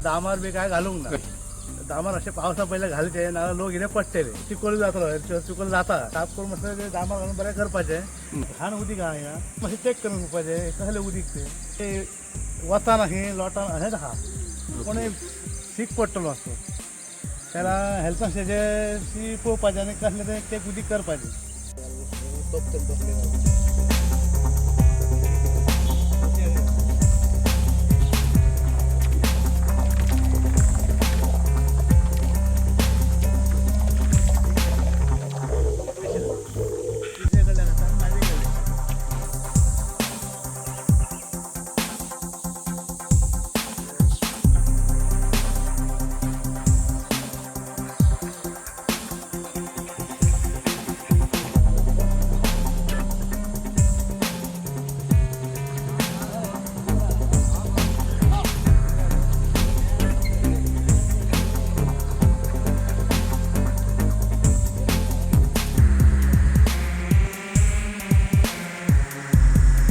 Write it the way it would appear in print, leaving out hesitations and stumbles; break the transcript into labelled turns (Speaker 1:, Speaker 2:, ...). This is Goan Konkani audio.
Speaker 1: दामार बी काय घालूंक ना. दामार अशें पावसा पयले घालचे, नाजाल्यार लोक कितें पडटले, चिकोल जातलो, चिकोल जाता. साफ करून मातशें ते दामार घालून बरें करपाचें. घाण उदीक आहा हिंगा, मातशें चॅक करून पळोवपाचें कसलें उदीक तें. तें वतान अशें लोटान अशेंच आहा, कोणूय सीक पडटलो मातसो. त्याला हेल्थ कॉन्शियस पळोवपाचें आनी कसलें तें उदीक करपाचें.